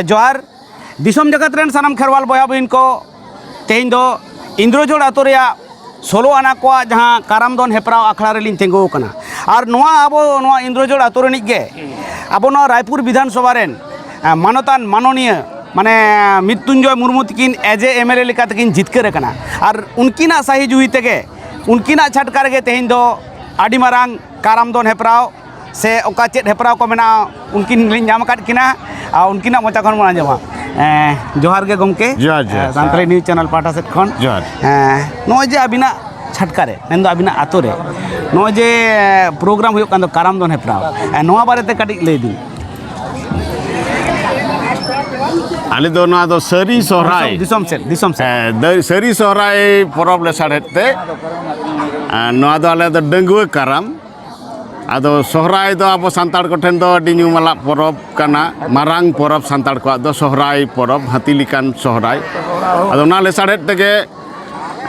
ᱡᱚᱦᱟᱨ᱾ ᱫᱤᱥᱚᱢ ᱡᱟᱠᱟᱛ ᱨᱮᱱ ᱥᱟᱱᱟᱢ ᱠᱷᱮᱨᱣᱟᱞ ᱵᱚᱭᱦᱟ ᱵᱚᱦᱤᱱ ᱠᱚ, ᱛᱮᱦᱮᱧ ᱫᱚ ᱤᱱᱫᱨᱚᱡᱳᱲ ᱟᱛᱳ ᱨᱮᱭᱟᱜ ᱥᱳᱞᱳ ᱟᱱᱟ ᱠᱚᱣᱟᱜ ᱡᱟᱦᱟᱸ ᱠᱟᱨᱟᱢ ᱫᱚᱱ ᱦᱮᱯᱨᱟᱣ ᱟᱠᱷᱲᱟ ᱨᱮᱞᱤᱧ ᱛᱤᱸᱜᱩ ᱟᱠᱟᱱᱟ᱾ ᱟᱨ ᱱᱚᱣᱟ ᱟᱵᱚ ᱱᱚᱣᱟ ᱤᱱᱫᱨᱚᱡᱳᱲ ᱟᱛᱳ ᱨᱤᱱᱤᱡ ᱜᱮ ᱟᱵᱚ ᱱᱚᱣᱟ ᱨᱟᱭᱯᱩᱨ ᱵᱤᱫᱷᱟᱱ ᱥᱚᱵᱷᱟ ᱨᱮᱱ, ᱮ, ᱢᱟᱱᱚᱛᱟᱱ ᱢᱟᱱᱚᱱᱤᱭᱟᱹ ᱢᱟᱱᱮ ᱢᱨᱤᱛᱩᱧᱡᱚᱭ ᱢᱩᱨᱢᱩ ᱛᱤᱠᱤᱱ as a M L A ᱞᱮᱠᱟ ᱛᱮᱠᱤᱱ ᱡᱤᱛᱠᱟᱹᱨ ᱟᱠᱟᱱᱟ᱾ ᱟᱨ ᱩᱱᱠᱤᱱᱟᱜ ᱥᱟᱹᱦᱤ ᱡᱩᱦᱤ ᱛᱮᱜᱮ, ᱩᱱᱠᱤᱱᱟᱜ ᱪᱷᱟᱴᱠᱟ ᱨᱮᱜᱮ ᱛᱮᱦᱮᱧ ᱫᱚ ᱟᱹᱰᱤ ᱢᱟᱨᱟᱝ ᱠᱟᱨᱟᱢ ᱫᱚᱱ ᱦᱮᱯᱨᱟᱣ ᱥᱮ ᱚᱠᱟ ᱪᱮᱫ ᱦᱮᱯᱨᱟᱣ ᱠᱚ ᱢᱮᱱᱟᱜᱼᱟ, ᱩᱱᱠᱤᱱ ᱞᱤᱧ ᱧᱟᱢ ᱟᱠᱟᱫ ᱠᱤᱱᱟ᱾ ᱟᱨ ᱩᱱᱠᱤᱱᱟᱜ ᱢᱚᱪᱟ ᱠᱷᱚᱱ ᱵᱚᱱ ᱟᱸᱡᱚᱢᱟ᱾ ᱮᱸ, ᱡᱚᱦᱟᱨ ᱜᱮ ᱜᱚᱢᱠᱮ᱾ ᱡᱚᱦᱟᱨ, ᱡᱚᱦᱟᱨ᱾ ᱮᱸ, ᱥᱟᱱᱛᱟᱲᱤ ᱱᱤᱭᱩᱡᱽ ᱪᱮᱱᱮᱞ ᱯᱟᱦᱴᱟ ᱥᱮᱫ ᱠᱷᱚᱱ᱾ ᱡᱚᱦᱟᱨ᱾ ᱮᱸ, ᱱᱚᱜᱼᱚᱭ ᱡᱮ ᱟᱹᱵᱤᱱᱟᱜ ᱪᱷᱟᱴᱠᱟ ᱨᱮ, ᱢᱮᱱᱫᱚ ᱟᱹᱵᱤᱱᱟᱜ ᱟᱛᱳ ᱨᱮ ᱱᱚᱜᱼᱚᱭ ᱡᱮ ᱯᱨᱳᱜᱨᱟᱢ ᱦᱩᱭᱩᱜ ᱠᱟᱱ ᱫᱚ ᱠᱟᱨᱟᱢ ᱫᱚᱱ ᱦᱮᱯᱨᱟᱣ, ᱮᱸ, ᱱᱚᱣᱟ ᱵᱟᱨᱮᱛᱮ ᱠᱟᱹᱴᱤᱡ ᱞᱟᱹᱭ ᱵᱤᱱ᱾ ᱟᱞᱮ ᱫᱚ ᱱᱚᱣᱟ ᱫᱚ ᱥᱟᱹᱨᱤ ᱥᱚᱦᱨᱟᱭ᱾ ᱫᱤᱥᱚᱢ, ᱫᱤᱥᱚᱢ ᱥᱮᱫ, ᱫᱤᱥᱚᱢ ᱥᱮᱫ᱾ ᱦᱮᱸ, ᱫᱟᱹ-, ᱥᱟᱹᱨᱤ ᱥᱚᱦᱨᱟᱭ ᱯᱚᱨᱚᱵᱽ ᱞᱮᱥᱟᱲᱦᱮᱫ ᱛᱮ, ᱮᱸ, ᱱᱚᱣᱟ ᱫᱚ ᱟᱞᱮ ᱫᱚ ᱰᱟᱺᱜᱩᱣᱟᱹ ᱠᱟᱨᱟᱢ᱾ ᱟᱫᱚ ᱥᱚᱦᱨᱟᱭ ᱫᱚ ᱟᱵᱚ ᱥᱟᱱᱛᱟᱲ ᱠᱚᱴᱷᱮᱱ ᱫᱚ ᱟᱹᱰᱤ ᱧᱩᱢᱟᱱᱟᱜ ᱯᱚᱨᱚᱵᱽ ᱠᱟᱱᱟ, ᱢᱟᱨᱟᱝ ᱯᱚᱨᱚᱵᱽ ᱥᱟᱱᱛᱟᱲ ᱠᱚᱣᱟᱜ ᱫᱚ ᱥᱚᱦᱨᱟᱭ ᱯᱚᱨᱚᱵᱽ, ᱦᱟᱹᱛᱤ ᱞᱮᱠᱟᱱ ᱥᱚᱦᱨᱟᱭ᱾ ᱟᱫᱚ ᱚᱱᱟ ᱞᱮᱥᱟᱲᱦᱮᱫ ᱛᱮᱜᱮ,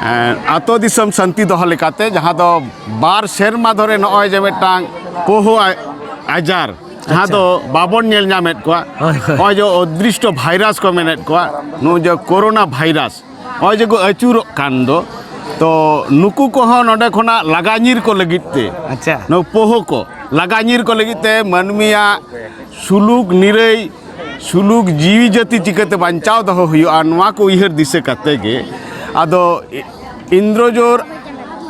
ᱮᱸ, ᱟᱛᱳ ᱫᱤᱥᱚᱢ ᱥᱟᱱᱛᱤ ᱫᱚᱦᱚ ᱞᱮᱠᱟᱛᱮ, ᱡᱟᱦᱟᱸ ᱫᱚ ᱵᱟᱨ ᱥᱮᱨᱢᱟ ᱫᱷᱚᱨᱮ ᱱᱚᱜᱼᱚᱭ ᱡᱮ ᱢᱤᱫᱴᱟᱝ ᱯᱳᱦᱳ ᱟ-, ᱟᱡᱟᱨ, ᱡᱟᱦᱟᱸ ᱟᱪᱪᱷᱟ᱾ ᱫᱚ ᱵᱟᱵᱚᱱ ᱧᱮᱞ ᱧᱟᱢᱮᱫ ᱠᱚᱣᱟ, ᱦᱳᱭ, ᱦᱳᱭ᱾ ᱱᱚᱜᱼᱚᱭ ᱡᱮ ᱚᱫᱨᱤᱥᱴᱚ ᱵᱷᱟᱭᱨᱟᱥ ᱠᱚ ᱢᱮᱱᱮᱫ ᱠᱚᱣᱟ, ᱱᱚᱜᱼᱚᱭ ᱡᱮ ᱠᱳᱨᱳᱱᱟ ᱵᱷᱟᱭᱨᱟᱥ, ᱱᱚᱜᱼᱚᱭ ᱡᱮ ᱠᱚ ᱟᱹᱪᱩᱨᱚᱜ ᱠᱟᱱ ᱫᱚ, ᱛᱚ ᱱᱩᱠᱩ ᱠᱚᱦᱚᱸ ᱱᱚᱰᱮ ᱠᱷᱚᱱᱟᱜ ᱞᱟᱜᱟ ᱧᱤᱨ ᱠᱚ ᱞᱟᱹᱜᱤᱫ ᱛᱮ, ᱟᱪᱪᱷᱟ᱾ ᱱᱩᱠᱩ ᱯᱳᱦᱳ ᱠᱚ ᱞᱟᱜᱟ ᱧᱤᱨ ᱠᱚ ᱞᱟᱹᱜᱤᱫ ᱛᱮ ᱢᱟᱹᱱᱢᱤᱭᱟᱜ ᱥᱩᱞᱩᱠ ᱱᱤᱨᱟᱹᱭ, ᱥᱩᱞᱩᱠ ᱡᱤᱣᱤ ᱡᱟᱹᱛᱤ ᱪᱤᱠᱟᱹᱛᱮ ᱵᱟᱧᱪᱟᱣ ᱫᱚᱦᱚ ᱦᱩᱭᱩᱜᱼᱟ, ᱱᱚᱣᱟ ᱠᱚ ᱩᱭᱦᱟᱹᱨ ᱫᱤᱥᱟᱹ ᱠᱟᱛᱮ ᱜᱮ ᱟᱫᱚ ᱤᱱᱫᱨᱚᱡᱳᱲ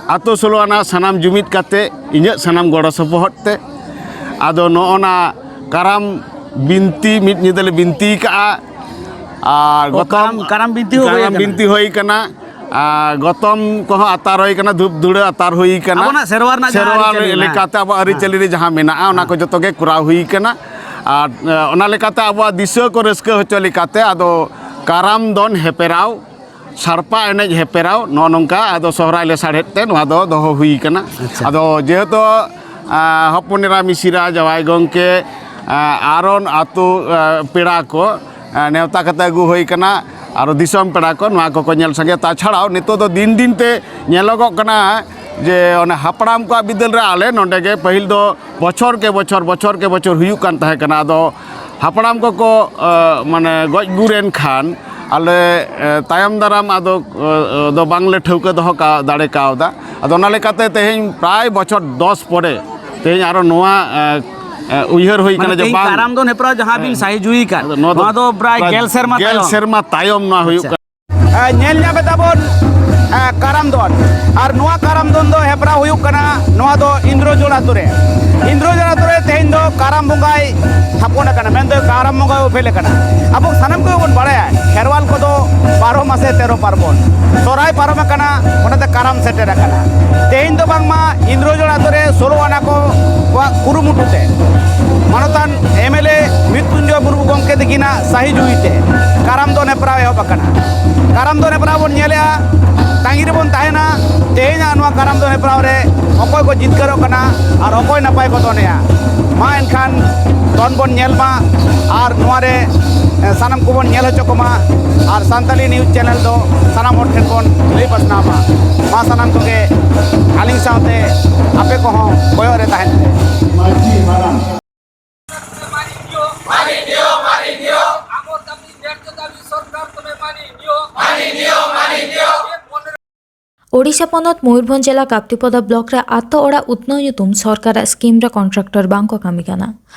ᱟᱛᱳ ᱥᱳᱞᱳ ᱟᱱᱟ ᱥᱟᱱᱟᱢ ᱡᱩᱢᱤᱫ ᱠᱟᱛᱮ ᱤᱧᱟᱹᱜ ᱥᱟᱱᱟᱢ ᱜᱚᱲᱚ ᱥᱚᱯᱚᱦᱚᱫ ᱛᱮ ᱟᱫᱚ ᱱᱚᱜᱼᱚ ᱱᱟ ᱠᱟᱨᱟᱢ ᱵᱤᱱᱛᱤ ᱢᱤᱫ ᱧᱤᱫᱟᱹ ᱞᱮ ᱵᱤᱱᱛᱤ ᱠᱟᱜᱼᱟ᱾ ᱟᱨ ᱚ, ᱜᱚᱛᱚᱢ ᱠᱟᱨᱟᱢ, ᱠᱟᱨᱟᱢ ᱵᱤᱱᱛᱤ ᱦᱚᱸ ᱦᱩᱭ ᱠᱟᱨᱟᱢ ᱟᱠᱟᱱᱟ᱾ ᱵᱤᱱᱛᱤ ᱦᱩᱭ ᱠᱟᱱᱟ᱾ ᱟᱨ ᱜᱚᱛᱚᱢ ᱠᱚᱦᱚᱸ ᱟᱛᱟᱨ ᱦᱩᱭ ᱠᱟᱱᱟ, ᱫᱷᱩᱯ ᱫᱷᱩᱲᱟᱹ ᱟᱛᱟᱨ ᱦᱩᱭ ᱠᱟᱱᱟ᱾ ᱟᱵᱚᱱᱟᱜ ᱥᱮᱨᱣᱟ ᱨᱮᱱᱟᱜ ᱡᱟᱦᱟᱸ ᱥᱮᱨᱣᱟ ᱟᱹᱨᱤᱪᱟᱹᱞᱤ ᱢᱮᱱᱟᱜᱼᱟ᱾ ᱞᱮᱠᱟᱛᱮ ᱟᱵᱚᱣᱟᱜ ᱟᱹᱨᱤᱪᱟᱹᱞᱤ ᱦᱮᱸ᱾ ᱨᱮ ᱡᱟᱦᱟᱸ ᱢᱮᱱᱟᱜᱼᱟ, ᱚᱱᱟ ᱦᱮᱸ᱾ ᱠᱚ ᱡᱚᱛᱚ ᱜᱮ ᱠᱚᱨᱟᱣ ᱦᱩᱭ ᱠᱟᱱᱟ᱾ ᱟᱨ, ᱮ, ᱚᱱᱟ ᱞᱮᱠᱟᱛᱮ ᱟᱵᱚᱣᱟᱜ ᱫᱤᱥᱟᱹ ᱠᱚ ᱨᱟᱹᱥᱠᱟᱹ ᱦᱚᱪᱚ ᱞᱮᱠᱟᱛᱮ ᱟᱫᱚ ᱠᱟᱨᱟᱢ ᱫᱚᱱ ᱦᱮᱯᱮᱨᱟᱣ, ᱥᱟᱲᱯᱟ ᱮᱱᱮᱡ ᱦᱮᱯᱮᱨᱟᱣ, ᱱᱚᱜᱼᱚ ᱱᱚᱝᱠᱟ ᱟᱫᱚ ᱥᱚᱦᱨᱟᱭ ᱞᱮᱥᱟᱲᱦᱮᱫ ᱛᱮ ᱱᱚᱣᱟ ᱫᱚ ᱫᱚᱦᱚ ᱦᱩᱭ ᱠᱟᱱᱟ᱾ ᱟᱪᱪᱷᱟ᱾ ᱟᱫᱚ ᱡᱮᱦᱮᱛᱩ, ᱟ, ᱦᱚᱯᱚᱱ ᱮᱨᱟ, ᱢᱤᱥᱤᱨᱟ, ᱡᱟᱶᱟᱭ ᱜᱚᱢᱠᱮ, ᱟ, ᱟᱨᱚ ᱟᱹᱛᱩ, ᱟ, ᱯᱮᱲᱟ ᱠᱚ, ᱟ, ᱱᱮᱣᱛᱟ ᱠᱟᱛᱮ ᱟᱹᱜᱩ ᱦᱩᱭ ᱠᱟᱱᱟ, ᱟᱨᱚ ᱫᱤᱥᱚᱢ ᱯᱮᱲᱟ ᱠᱚ ᱱᱚᱣᱟ ᱠᱚᱠᱚ ᱧᱮᱞ ᱥᱟᱸᱜᱮ᱾ ᱛᱟᱪᱷᱟᱲᱟᱣ ᱱᱤᱛᱚᱜ ᱫᱚ ᱫᱤᱱ ᱫᱤᱱ ᱛᱮ ᱧᱮᱞᱚᱜᱚᱜ ᱠᱟᱱᱟ, ᱡᱮ ᱚᱱᱮ ᱦᱟᱯᱲᱟᱢ ᱠᱚᱣᱟᱜ ᱵᱤᱫᱟᱹᱞ ᱨᱮ ᱟᱞᱮ ᱱᱚᱰᱮ ᱜᱮ ᱯᱟᱹᱦᱤᱞ ᱫᱚ ᱵᱚᱪᱷᱚᱨ ᱠᱮ ᱵᱚᱪᱷᱚᱨ, ᱵᱚᱪᱷᱚᱨ ᱠᱮ ᱵᱚᱪᱷᱚᱨ ᱦᱩᱭᱩᱜ ᱠᱟᱱ ᱛᱟᱦᱮᱸ ᱠᱟᱱᱟ᱾ ᱟᱫᱚ ᱦᱟᱯᱲᱟᱢ ᱠᱚᱠᱚ, ᱮ, ᱢᱟᱱᱮ ᱜᱚᱡ ᱜᱩᱨ ᱮᱱ ᱠᱷᱟᱱ ᱟᱞᱮ, ᱮ, ᱛᱟᱭᱚᱢ ᱫᱟᱨᱟᱢ ᱟᱫᱚ, ᱮ, ᱫᱚ ᱵᱟᱝᱞᱮ ᱴᱷᱟᱹᱣᱠᱟᱹ ᱫᱚᱦᱚ ᱠᱟ-, ᱫᱟᱲᱮ ᱠᱟᱣᱫᱟ᱾ ᱟᱫᱚ ᱚᱱᱟ ᱞᱮᱠᱟᱛᱮ ᱛᱮᱦᱮᱧ ᱯᱨᱟᱭ ᱵᱚᱪᱷᱚᱨ ᱫᱚᱥ ᱯᱚᱨᱮ ᱛᱮᱦᱮᱧ ᱟᱨᱚ ᱱᱚᱣᱟ, ᱮ, ᱮ, ᱩᱭᱦᱟᱹᱨ ᱦᱩᱭ ᱢᱟᱱᱮ ᱠᱟᱱᱟ ᱡᱮ ᱛᱮᱦᱮᱧ ᱵᱟᱝ, ᱠᱟᱨᱟᱢ ᱫᱚᱱ ᱦᱮᱯᱨᱟᱣ ᱡᱟᱦᱟᱸ ᱵᱤᱱ ᱦᱮᱸ᱾ ᱥᱟᱹᱦᱤ ᱡᱩᱦᱤ ᱠᱟᱫ, ᱟᱫᱚ ᱱᱚᱣᱟ ᱫᱚ ᱱᱚᱣᱟ ᱫᱚ ᱯᱨᱟᱭ ᱯᱨᱟᱭ ᱜᱮᱞ ᱥᱮᱨᱢᱟ ᱜᱮᱞ ᱛᱟᱭᱚᱢ᱾ ᱥᱮᱨᱢᱟ ᱛᱟᱭᱚᱢ ᱱᱚᱣᱟ ᱦᱩᱭᱩᱜ ᱟᱪᱪᱷᱟ᱾ ᱠᱟᱱᱟ᱾ ᱮ, ᱧᱮᱞ ᱧᱟᱢ ᱮᱫᱟ ᱵᱚᱱ, ᱮ, ᱠᱟᱨᱟᱢ ᱫᱚᱱ᱾ ᱟᱨ ᱱᱚᱣᱟ ᱠᱟᱨᱟᱢ ᱫᱚᱱ ᱫᱚ ᱦᱮᱯᱨᱟᱣ ᱦᱩᱭᱩᱜ ᱠᱟᱱᱟ ᱱᱚᱣᱟ ᱫᱚ ᱤᱱᱫᱨᱚᱡᱳᱲ ᱟᱛᱳ ᱨᱮ᱾ ᱤᱱᱫᱨᱚᱡᱳᱲ ᱟᱛᱳ ᱨᱮ ᱛᱮᱦᱮᱧ ᱫᱚ ᱠᱟᱨᱟᱢ ᱵᱚᱸᱜᱟᱭ ᱛᱷᱟᱯᱚᱱ ᱟᱠᱟᱱᱟ, ᱢᱮᱱᱫᱚ ᱠᱟᱨᱟᱢ ᱵᱚᱸᱜᱟᱭ ᱩᱯᱮᱞ ᱟᱠᱟᱱᱟ᱾ ᱟᱵᱚ ᱥᱟᱱᱟᱢ ᱠᱚᱜᱮ ᱵᱚᱱ ᱵᱟᱲᱟᱭᱟ, ᱠᱷᱮᱨᱣᱟᱞ ᱠᱚᱫᱚ ᱵᱟᱨᱚ ᱢᱟᱥᱮ ᱛᱮᱨᱚ ᱯᱟᱨᱵᱚᱱ᱾ ᱥᱚᱦᱨᱟᱭ ᱯᱟᱨᱚᱢ ᱟᱠᱟᱱᱟ, ᱚᱱᱟᱛᱮ ᱠᱟᱨᱟᱢ ᱥᱮᱴᱮᱨ ᱟᱠᱟᱱᱟ᱾ ᱛᱮᱦᱮᱧ ᱫᱚ ᱵᱟᱝᱢᱟ ᱤᱱᱫᱨᱚᱡᱳᱲ ᱟᱛᱳ ᱨᱮ ᱥᱳᱞᱳ ᱟᱱᱟ ᱠᱚ ᱠᱚᱣᱟᱜ ᱠᱩᱨᱩᱢᱩᱴᱩ ᱛᱮ ᱢᱟᱱᱚᱛᱟᱱ M L A Mritunjoy Murmu ᱜᱚᱢᱠᱮ ᱛᱟᱹᱠᱤᱱᱟᱜ ᱥᱟᱹᱦᱤ ᱡᱩᱦᱤ ᱛᱮ ᱠᱟᱨᱟᱢ ᱫᱚᱱ ᱦᱮᱯᱨᱟᱣ ᱮᱦᱚᱵ ᱟᱠᱟᱱᱟ᱾ ᱠᱟᱨᱟᱢ ᱫᱚᱱ ᱦᱮᱯᱨᱟᱣ ᱵᱚᱱ ᱧᱮᱞᱮᱜᱼᱟ, ᱛᱟᱺᱜᱤ ᱨᱮᱵᱚᱱ ᱛᱟᱦᱮᱱᱟ ᱛᱮᱦᱮᱧᱟᱜ ᱱᱚᱣᱟ ᱠᱟᱨᱟᱢ ᱫᱚᱱ ᱦᱮᱯᱨᱟᱣ ᱨᱮ ᱚᱠᱚᱭ ᱠᱚ ᱡᱤᱛᱠᱟᱹᱨᱚᱜ ᱠᱟᱱᱟ ᱟᱨ ᱚᱠᱚᱭ ᱱᱟᱯᱟᱭ ᱠᱚ ᱫᱚᱱᱮᱜᱼᱟ᱾ ᱢᱟ ᱮᱱᱠᱷᱟᱱ ᱫᱚᱱ ᱵᱚᱱ ᱧᱮᱞ ᱢᱟ ᱟᱨ ᱱᱚᱣᱟ ᱨᱮ, ᱮ, ᱥᱟᱱᱟᱢ ᱠᱚᱵᱚᱱ ᱧᱮᱞ ᱦᱚᱪᱚ ᱠᱚᱢᱟ ᱟᱨ ᱥᱟᱱᱛᱟᱲᱤ ᱱᱤᱭᱩᱡᱽ ᱪᱮᱱᱮᱞ ᱫᱚ ᱥᱟᱱᱟᱢ ᱦᱚᱲ ᱴᱷᱮᱱ ᱵᱚᱱ ᱞᱟᱹᱭ ᱯᱟᱥᱱᱟᱣ ᱢᱟ᱾ ᱢᱟ ᱥᱟᱱᱟᱢ ᱠᱚᱜᱮ ᱟᱹᱞᱤᱧ ᱥᱟᱶᱛᱮ ᱟᱯᱮ ᱠᱚᱦᱚᱸ ᱠᱚᱭᱚᱜ ᱨᱮ ᱛᱟᱦᱮᱱ ᱯᱮ᱾ ᱢᱟᱹᱡᱷᱤ ᱦᱟᱲᱟᱢ᱾ ᱢᱟᱹᱱᱤ ᱫᱤᱭᱳ, ᱢᱟᱹᱱᱤ ᱫᱤᱭᱳ, ᱢᱟᱹᱱᱤ ᱫᱤᱭᱳ᱾ ᱟᱵᱚ ᱫᱟᱹᱵᱤ, ᱵᱮᱨᱛᱷ ᱫᱟᱹᱵᱤ, ᱥᱚᱨᱠᱟᱨ ᱛᱚᱵᱮ ᱢᱟᱹᱱᱤ ᱫᱤᱭᱳ᱾ ᱢᱟᱹᱱᱤ ᱫᱤᱭᱳ, ᱢᱟᱹᱱᱤ ᱫᱤᱭᱳ᱾ ᱳᱰᱤᱥᱟ ᱯᱚᱱᱚᱛ ᱢᱚᱭᱩᱨᱵᱷᱚᱸᱡᱽ ᱡᱮᱞᱟ ᱠᱟᱯᱛᱤᱯᱚᱫᱟ ᱵᱞᱚᱠ ᱨᱮ ᱟᱛᱳ ᱚᱲᱟᱜ ᱩᱛᱱᱟᱹᱣ ᱧᱩᱛᱩᱢ ᱥᱚᱨᱠᱟᱨᱟᱜ ᱥᱠᱤᱢ ᱨᱮ ᱠᱚᱱᱴᱨᱟᱠᱴᱚᱨ ᱵᱟᱝ ᱠᱚ ᱠᱟᱹᱢᱤ ᱠᱟᱱᱟ᱾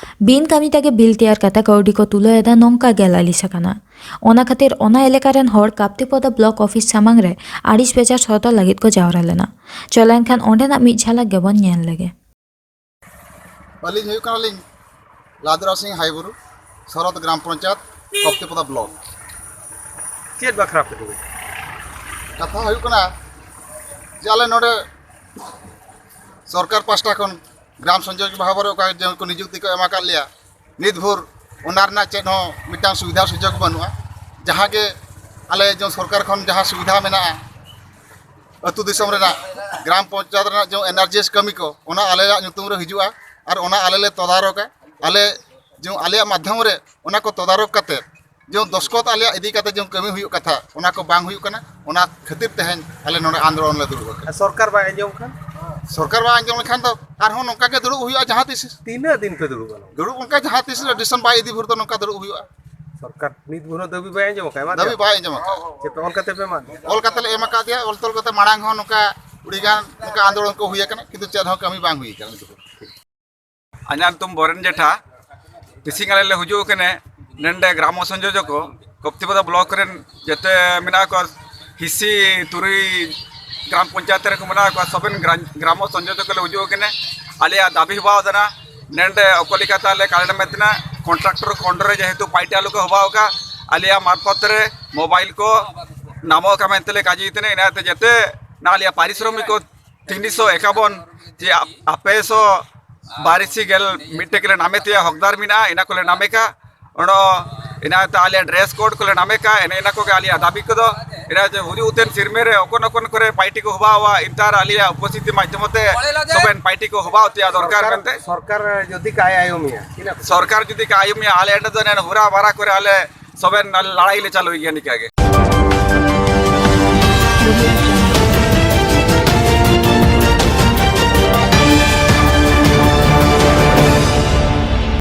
ᱵᱤᱱ ᱠᱟᱹᱢᱤ ᱛᱮᱜᱮ ᱵᱤᱞ ᱛᱮᱭᱟᱨ ᱠᱟᱛᱮ ᱠᱟᱹᱣᱰᱤ ᱠᱚ ᱛᱩᱞᱟᱹᱣ ᱮᱫᱟ, ᱱᱚᱝᱠᱟ ᱜᱮ ᱞᱟᱹᱞᱤᱥ ᱟᱠᱟᱱᱟ᱾ ᱚᱱᱟ ᱠᱷᱟᱹᱛᱤᱨ ᱚᱱᱟ ᱮᱞᱟᱠᱟ ᱨᱮᱱ ᱦᱚᱲ ᱠᱟᱯᱛᱤᱯᱚᱫᱟ ᱵᱞᱚᱠ ᱚᱯᱷᱤᱥ ᱥᱟᱢᱟᱝ ᱨᱮ ᱟᱹᱲᱤᱥ ᱵᱮᱡᱟᱨ ᱥᱚᱫᱚᱨ ᱞᱟᱹᱜᱤᱫ ᱠᱚ ᱡᱟᱣᱨᱟ ᱞᱮᱱᱟ᱾ ᱪᱚᱞᱚ ᱮᱱᱠᱷᱟᱱ ᱚᱸᱰᱮᱱᱟᱜ ᱢᱤᱫ ᱡᱷᱟᱞᱟᱠ ᱜᱮᱵᱚᱱ ᱧᱮᱞ ᱞᱮᱜᱮ᱾ ᱟᱹᱞᱤᱧ ᱦᱩᱭᱩᱜ ᱠᱟᱱᱟᱞᱤᱧ ᱞᱟᱫᱩᱨᱟ ᱥᱤᱝ ᱦᱟᱭᱵᱩᱨᱩ, ᱥᱚᱨᱚᱫ ᱜᱨᱟᱢ ᱯᱚᱧᱪᱟᱭᱮᱛ, ᱠᱚᱯᱛᱤᱯᱚᱫᱟ ᱵᱞᱚᱠ᱾ ᱪᱮᱫ ᱵᱟᱠᱷᱨᱟ ᱯᱮ ᱫᱩᱲᱩᱵ? ᱠᱟᱛᱷᱟ ᱦᱩᱭᱩᱜ ᱠᱟᱱᱟ ᱡᱮ ᱟᱞᱮ ᱱᱚᱰᱮ ᱥᱚᱨᱠᱟᱨ ᱯᱟᱥᱴᱟ ᱠᱷᱚᱱ ᱜᱨᱟᱢ ᱥᱚᱝᱡᱳᱜᱽ ᱵᱤᱵᱷᱟᱜᱽ ᱨᱮ ᱚᱠᱟ ᱡᱮ ᱠᱚ ᱱᱤᱡᱩᱠᱛᱤ ᱠᱚ ᱮᱢ ᱟᱠᱟᱫ ᱞᱮᱭᱟ, ᱱᱤᱛ ᱵᱷᱳᱨ ᱚᱱᱟ ᱨᱮᱱᱟᱜ ᱪᱮᱫ ᱦᱚᱸ ᱢᱤᱫᱴᱟᱝ ᱥᱩᱵᱤᱫᱷᱟ ᱥᱩᱡᱳᱜᱽ ᱵᱟᱹᱱᱩᱜᱼᱟ᱾ ᱡᱟᱦᱟᱸ ᱜᱮ ᱟᱞᱮ ᱡᱮ ᱥᱚᱨᱠᱟᱨ ᱠᱷᱚᱱ ᱡᱟᱦᱟᱸ ᱥᱩᱵᱤᱫᱷᱟ ᱢᱮᱱᱟᱜᱼᱟ, ᱟᱹᱛᱩ ᱫᱤᱥᱚᱢ ᱨᱮᱱᱟᱜ ᱜᱨᱟᱢ ᱯᱚᱧᱪᱟᱭᱮᱛ ᱨᱮᱱᱟᱜ ᱡᱮ ᱮᱱ ᱟᱨ ᱡᱤ ᱮᱥ ᱠᱟᱹᱢᱤ ᱠᱚ, ᱚᱱᱟ ᱟᱞᱮᱭᱟᱜ ᱧᱩᱛᱩᱢ ᱨᱮ ᱦᱤᱡᱩᱜᱼᱟ ᱟᱨ ᱚᱱᱟ ᱟᱞᱮ ᱞᱮ ᱛᱚᱫᱟᱨᱚᱠᱟ᱾ ᱟᱞᱮ ᱡᱮ ᱟᱞᱮᱭᱟᱜ ᱢᱟᱫᱽᱫᱷᱚᱢ ᱨᱮ ᱚᱱᱟ ᱠᱚ ᱛᱚᱫᱟᱨᱚᱠ ᱠᱟᱛᱮ ᱡᱮ ᱫᱚᱥᱠᱚᱛ ᱟᱞᱮᱭᱟᱜ ᱤᱫᱤ ᱠᱟᱛᱮ ᱡᱮ ᱠᱟᱹᱢᱤ ᱦᱩᱭᱩᱜ ᱠᱟᱛᱷᱟ, ᱚᱱᱟ ᱠᱚ ᱵᱟᱝ ᱦᱩᱭᱩᱜ ᱠᱟᱱᱟ᱾ ᱚᱱᱟ ᱠᱷᱟᱹᱛᱤᱨ ᱛᱮᱦᱮᱧ ᱟᱞᱮ ᱱᱚᱰᱮ ᱟᱱᱫᱳᱞᱚᱱ ᱞᱮ ᱫᱩᱲᱩᱵ ᱟᱠᱟᱱᱟ᱾ ᱟᱨ ᱥᱚᱨᱠᱟᱨ ᱵᱟᱭ ᱟᱸᱡᱚᱢ ᱠᱷᱟᱱ? ᱥᱚᱨᱠᱟᱨ ᱵᱟᱭ ᱟᱸᱡᱚᱢ ᱞᱮᱠᱷᱟᱱ ᱫᱚ ᱟᱨᱦᱚᱸ ᱱᱚᱝᱠᱟ ᱜᱮ ᱫᱩᱲᱩᱵ ᱦᱩᱭᱩᱜᱼᱟ ᱡᱟᱦᱟᱸ ᱛᱤᱥ᱾ ᱛᱤᱱᱟᱹᱜ ᱫᱤᱱ ᱯᱮ ᱫᱩᱲᱩᱵᱼᱟ ᱱᱚᱝᱠᱟ? ᱫᱩᱲᱩᱵ ᱚᱱᱠᱟ ᱡᱟᱦᱟᱸ ᱛᱤᱥ ᱨᱮ decision ᱵᱟᱭ ᱤᱫᱤ ᱵᱷᱳᱨ ᱫᱚ ᱱᱚᱝᱠᱟ ᱫᱩᱲᱩᱵ ᱦᱩᱭᱩᱜᱼᱟ᱾ ᱥᱚᱨᱠᱟᱨ ᱱᱤᱛ ᱵᱷᱳᱨ ᱦᱚᱸ ᱫᱟᱹᱵᱤ ᱵᱟᱭ ᱟᱸᱡᱚᱢ ᱟᱠᱟᱫ? ᱮᱢᱟᱫ ᱫᱟᱹᱵᱤ ᱯᱮᱭᱟ? ᱵᱟᱭ ᱟᱸᱡᱚᱢ ᱟᱠᱟᱫ᱾ ᱪᱮᱫ ᱯᱮ ᱚᱞ ᱠᱟᱛᱮ ᱯᱮ ᱮᱢᱟᱫ ᱞᱮᱭᱟ? ᱚᱞ ᱠᱟᱛᱮ ᱞᱮ ᱮᱢ ᱟᱠᱟᱫ ᱫᱮᱭᱟ, ᱚᱞ ᱛᱚᱞ ᱠᱟᱛᱮ ᱢᱟᱲᱟᱝ ᱦᱚᱸ ᱱᱚᱝᱠᱟ ᱟᱹᱰᱤᱜᱟᱱ ᱱᱚᱝᱠᱟ ᱟᱱᱫᱳᱞᱚᱱ ᱠᱚ ᱦᱩᱭ ᱟᱠᱟᱱᱟ, ᱠᱤᱱᱛᱩ ᱪᱮᱫ ᱦᱚᱸ ᱠᱟᱹᱢᱤ ᱵᱟᱝ ᱦᱩᱭ ᱟᱠᱟᱱᱟ ᱱᱤᱛᱚᱜ᱾ ᱟᱧᱟᱨ ᱧᱩᱛᱩᱢ ᱵᱚᱨᱮᱱ ᱡᱮᱴᱷᱟ, ᱛᱤᱥᱤᱝ ᱟᱞᱮ ᱞᱮ ᱦᱤᱡᱩᱜ ᱠᱟᱱᱟ ᱱᱮᱱᱰᱮ ᱜᱨᱟᱢᱚ ᱥᱚᱝᱡᱳᱡᱚᱠ ᱠᱚ, ᱠᱚᱯᱛᱤᱯᱟᱫᱟ ᱵᱞᱚᱠ ᱨᱮᱱ ᱡᱮᱛᱮ ᱢᱮᱱᱟᱜ ᱠᱚᱣᱟ, ᱦᱤᱥᱤ ᱛᱩᱨᱩᱭ ᱜᱨᱟᱢ ᱯᱚᱧᱪᱟᱭᱮᱛ ᱨᱮᱠᱚ ᱢᱮᱱᱟᱜ ᱠᱚᱣᱟ, ᱥᱚᱵᱮᱱ ᱜᱨᱟ-, ᱜᱨᱟᱢᱚ ᱥᱚᱝᱡᱳᱡᱚᱠ ᱞᱮ ᱦᱤᱡᱩᱜ ᱠᱟᱱᱟ᱾ ᱟᱞᱮᱭᱟᱜ ᱫᱟᱹᱵᱤ ᱦᱚᱵᱟᱣ ᱫᱟᱱᱟ, ᱱᱮᱱᱰᱮ ᱚᱠᱚ ᱞᱮᱠᱟᱛᱮ ᱟᱞᱮ ᱠᱟᱨᱮᱱᱴ ᱢᱮᱛᱱᱟ, ᱠᱚᱱᱴᱨᱟᱠᱴᱚᱨ ᱠᱚᱱᱰᱚᱨ ᱨᱮ ᱡᱮᱦᱮᱛᱩ ᱯᱟᱭᱴᱟ ᱟᱞᱚ ᱠᱚ ᱦᱚᱵᱟᱣ ᱠᱟ, ᱟᱞᱮᱭᱟᱜ ᱢᱟᱨᱯᱷᱚᱛ ᱨᱮ ᱢᱳᱵᱟᱭᱤᱞ ᱠᱚ ᱱᱟᱢᱚ ᱠᱟ ᱢᱮᱱᱛᱮ ᱞᱮ ᱠᱟᱡᱤ ᱛᱮᱱᱟ, ᱤᱱᱟᱹᱛᱮ ᱡᱮᱛᱮ ᱱᱟ ᱟᱞᱮᱭᱟᱜ ᱯᱟᱨᱤᱥᱨᱚᱢᱤᱠ ᱠᱚ ᱛᱤᱱᱤᱥᱚ ᱮᱠᱟᱵᱚᱱ ᱡᱮ ᱟᱯ-, ᱟᱯᱮ ᱥᱚ ᱵᱟᱨᱤᱥᱤ ᱜᱮᱞ ᱢᱤᱫᱴᱮᱡ ᱞᱮ ᱱᱟᱢᱮ ᱛᱮᱭᱟ ᱦᱚᱠᱫᱟᱨ ᱢᱮᱱᱟᱜᱼᱟ, ᱤᱱᱟ ᱠᱚᱞᱮ ᱱᱟᱢᱮ ᱠᱟ᱾ ᱚᱱᱚ ᱤᱱᱟ ᱛᱮ ᱟᱞᱮ ᱰᱨᱮᱥ ᱠᱳᱰ ᱠᱚᱞᱮ ᱱᱟᱢᱮ ᱠᱟ, ᱮᱱᱮ ᱤᱱᱟ ᱠᱚᱜᱮ ᱟᱞᱮᱭᱟᱜ ᱫᱟᱵᱤ ᱠᱚᱫᱚ᱾ ᱤᱱᱟ ᱡᱮ ᱦᱩᱡᱩᱜ ᱩᱛᱮᱱ ᱥᱤᱨᱢᱮ ᱨᱮ ᱚᱠᱚᱱ ᱚᱠᱚᱱ ᱠᱚᱨᱮ ᱯᱟᱭᱴᱤ ᱠᱚ ᱦᱚᱵᱟᱣᱟ, ᱤᱱᱛᱟᱨ ᱟᱞᱮᱭᱟᱜ ᱩᱯᱚᱥᱛᱷᱤᱛᱤ ᱢᱟᱫᱽᱫᱷᱚᱢ ᱛᱮ ᱥᱚᱵᱮᱱ ᱯᱟᱭᱴᱤ ᱠᱚ ᱦᱚᱵᱟᱣ ᱛᱮᱭᱟ ᱫᱚᱨᱠᱟᱨ ᱥᱚᱨᱠᱟᱨ, ᱢᱮᱱᱛᱮ᱾ ᱥᱚᱨᱠᱟᱨ ᱡᱩᱫᱤ ᱠᱟᱭ ᱟᱭᱚᱢᱤᱭᱟ, ᱛᱤᱱᱟᱹᱜ? ᱥᱚᱨᱠᱟᱨ ᱡᱩᱫᱤ ᱠᱟᱭ ᱟᱭᱚᱢᱤᱭᱟ, ᱟᱞᱮ ᱮᱱᱰᱮ ᱫᱚ ᱱᱮᱱ ᱦᱩᱨᱟ ᱵᱟᱨᱟ ᱠᱚᱨᱮ ᱟᱞᱮ ᱥᱚᱵᱮᱱ ᱞᱟᱲᱟᱭ ᱞᱮ ᱪᱟᱞᱩᱭ ᱜᱮᱭᱟ ᱱᱤᱠᱟ ᱜᱮ᱾